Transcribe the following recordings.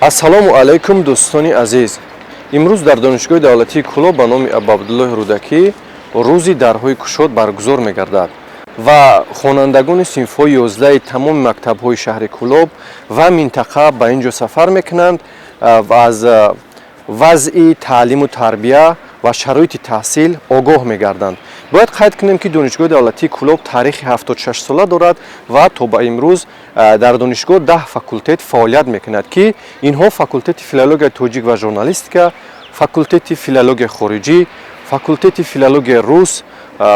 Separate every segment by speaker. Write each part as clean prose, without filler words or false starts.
Speaker 1: Ассалому алайкум, дӯстони азиз. Имрӯз дар Донишгоҳи давлатии Кӯлоб ба номи Абуабдуллоҳи Рӯдакӣ рӯзи дарҳои кушод баргузор мегардад ва хонандагони синфҳои 11-и тамоми мактабҳои шаҳри Кӯлоб ва минтақа ба ин ҷо сафар мекунанд ва аз вазъи таълиму тарбия ва шароити таҳсил огоҳ мегарданд. Бояд қайд кунем, ки Донишгоҳи давлатии Кӯлоб таърихи 76сола дорад ва то ба имрӯз дар донишгоҳ 10 факултет фаъолият мекунад, ки инҳо факултети филологияи тоҷик ва журналистика, факултети филологияи хориҷӣ, факултети филологияи рус,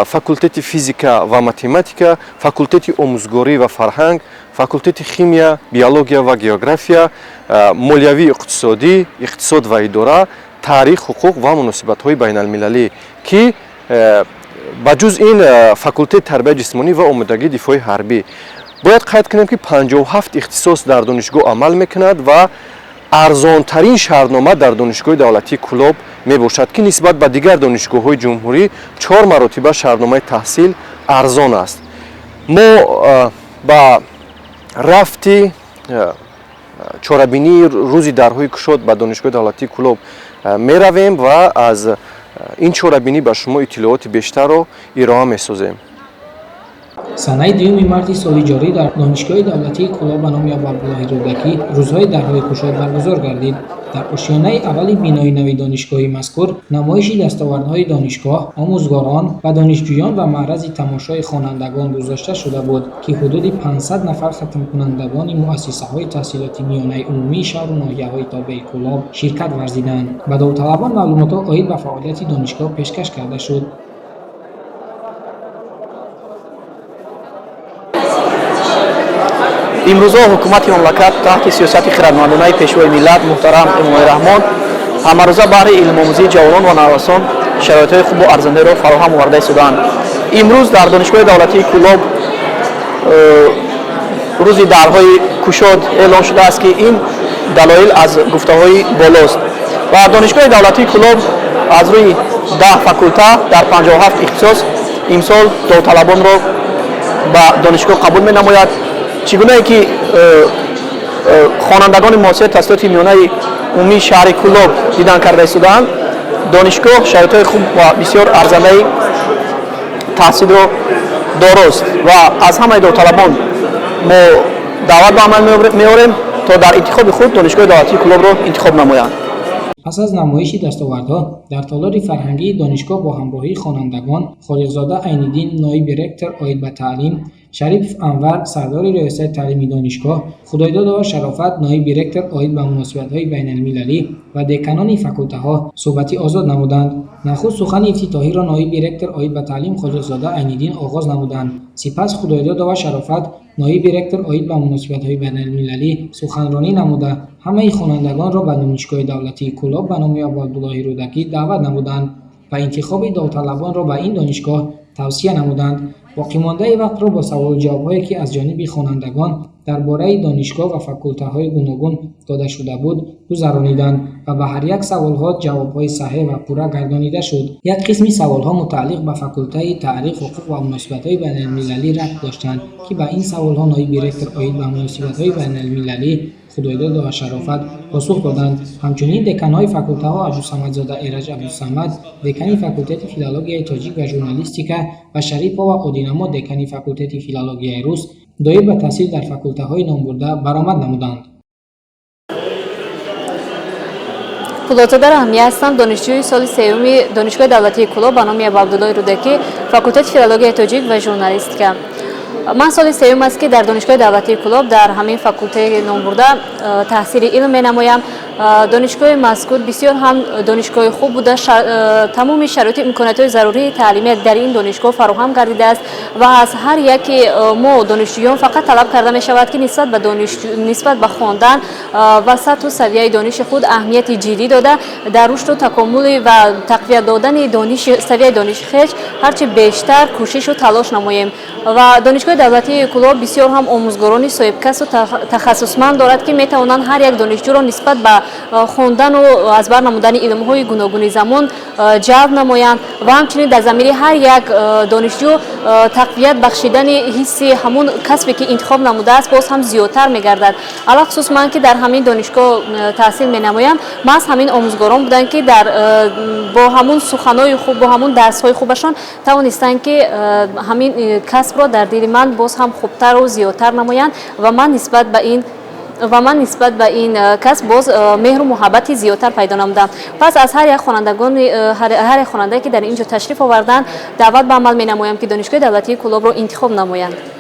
Speaker 1: факултети физика ва математика, факултети омӯзгорӣ ва фарҳанг, факултети химия, биология ва география, молиявӣ, иқтисодӣ, иқтисод ва идора, таърих, ҳуқуқ ва муносибатҳои байналмилалӣ, ки ба ҷуз ин факултети тарбияи ҷисмонӣ ва омодагии дифои ҳарбӣ. Бояд қайд кунем, ки 57 ихтисос дар донишгоҳ амал мекунад ва арзонтарин шартнома дар Донишгоҳи давлатии Кӯлоб мебошад, ки нисбат ба дигар донишгоҳҳои ҷумҳурӣ чор маротиба шартномаи таҳсил арзон аст. Мо ба рафти чорабинии рӯзи дарҳои кушод ба Донишгоҳи давлатии Кӯлоб меравем ва аз ин чорабинӣ ба шумо иттилооти бештарро ироа месозем.
Speaker 2: Санаи 2 марти соли ҷорӣ дар Донишгоҳи давлатии Кӯлоб ба номи Абуабдуллоҳи Рӯдакӣ рӯзҳои дарҳои кушод баргузор гардид. Дар ошёнаи аввали бинои нави донишгоҳи мазкур намоиши дастовардҳои донишгоҳ, омӯзгорон ва донишҷӯён ба маърази тамошои хонандагон гузошта шуда буд, ки ҳудуди 500 нафар хатмкунандагони муассисаҳои таҳсилоти миёнаи умумии шаҳру ноҳияҳои тобеи Кӯлоб ширкат варзиданд. Ба довталабон маълумотҳо оид ба фаъолияти донишгоҳ пешкаш карда шуд.
Speaker 3: Имрӯзҳо ҳукумати мамлакат таҳти сиёсати хирадмандонаи Пешвои миллат муҳтарам Эмомалӣ Раҳмон ҳамарӯза баҳри илмомӯзии ҷавонон ва наврасон шароитҳои хубу арзандаро фароҳам оварда истодаанд. Имрӯз дар Донишгоҳи давлатии Кӯлоб рӯзи дарҳои кушод эълон шудааст, ки ин далоил аз гуфтаҳои болост. Ва Донишгоҳи давлатии Кӯлоб аз рӯи 10 факулта дар 57 ихтисос имсол довталабонро ба донишгоҳ қабул менамояд. Чӣ гунае ки хонандагони муассисаи таҳсилоти миёнаи умумии шаҳри Кӯлоб дидан карда истодаанд, донишгоҳ шароитҳои хуб ва бисёр арзандаи таҳсилро дорост ва аз ҳамаи довталабон мо даъват ба амал меорем, то дар интихоби худ Донишгоҳи давлатии Кӯлобро интихоб намоянд.
Speaker 2: Пас аз намоиши дастовардҳо дар толори фарҳангии донишгоҳ бо ҳамроҳии хонандагон Холиқзода Айниддин, ноиби ректор оид ба таълим, Шарипов Анвар, сардори риёсати таълими донишгоҳ, Худойдодова Шарофат, ноиби ректор оид ба муносибатҳои байналмилалӣ ва деканони факултаҳо суҳбати озод намуданд. Нахуст сухани ифтитоҳиро ноиби ректор оид ба таълим Холиқзода Айниддин оғоз намуданд. Сипас Худойдодова Шарофат, ноиби ректор оид ба муносибатҳои байналмилалӣ, суханронӣ намуда, ҳамаи хонандагонро ба Донишгоҳи давлатии Кӯлоб ба номи Абуабдуллоҳи Рӯдакӣ даъват намуданд ва интихоби довталабонро ба ин донишгоҳ тавсия намуданд. Боқимондаи вақтро бо саволу ҷавобҳое, ки аз ҷониби хонандагон дар бораи донишгоҳ ва факултаҳои гуногун дода шуда буд, гузарониданд ва ба ҳар як саволҳо ҷавобҳои саҳеҳ ва пурра гардонида шуд. Як қисми саволҳо мутааллиқ ба факултаи таърих, ҳуқуқ ва муносибатҳои байналмилалӣ рабт доштанд, ки ба ин саволҳо ноиби ректор оид ба муносибатҳои байналмилалӣ Худойдодова Шарофат посух доданд. Ҳамчунин деканҳои факултаҳо Абдусамадзода Эраҷ Абдусамад, декани факултети филологияи тоҷик ва журналистика, ва Шарипова Одинамо, декани факултети филологияи рус, доир ба таҳсил дар факултаҳои номбурда баромад намуданд.
Speaker 4: Пулодзода Раҳмия ҳастам, донишҷӯи соли сеюми Донишгоҳи давлатии Кӯлоб ба номи Абуабдуллоҳи Рӯдакӣ, факултети филологияи тоҷик ва журналистика. Ман соли сеюм аст, ки дар Донишгоҳи давлатии Кӯлоб дар ҳамин факултеи номбурда таҳсили илм менамоям. Донишгоҳи мазкур бисёр ҳам донишгоҳи хуб буда, тамоми шароити имкониятҳои зарурии таълимия дар ин донишгоҳ фароҳам гардидааст ва аз ҳар яке мо донишҷӯён фақат талаб карда мешавад, ки нисбат ба хондан ва сатҳу савияи дониши худ аҳамияти ҷиддӣ дода, дар рушду такомули ва тақвият додани савияи дониши хеш ҳарчи бештар кӯшишу талош намоем. Ва Донишгоҳи давлатии Кӯлоб бисёр ҳам омӯзгорони соҳибкасу тахассусманд дорад, ки метавонанд ҳар як донишҷӯро нисбат ба хондану аз бар намудани илмҳои гуногуни замон ҷалб намоянд ва ҳамчунин дар замири ҳар як донишҷӯ тақвият бахшидани ҳисси ҳамун касбе, ки интихоб намудааст, боз ҳам зиёдтар мегардад. Алахусус ман, ки дар ҳамин донишгоҳ таҳсил менамоям, маҳз ҳамин омӯзгорон буданд, ки дар бо ҳамун суханои хуб, бо ҳамун дарсҳои хубашон тавонистанд, ки ҳамин касбро дар дили ман боз ҳам хубтару зиёдтар намоянд ва ман нисбат ба ин касб боз меҳру муҳаббати зиёдтар пайдо намудам. Пас аз ҳар як хонандагони, ҳар як хонандае, ки дар ин ҷо ташриф оварданд, даъват ба амал менамоям, ки Донишгоҳи давлатии Кӯлобро интихоб намоянд.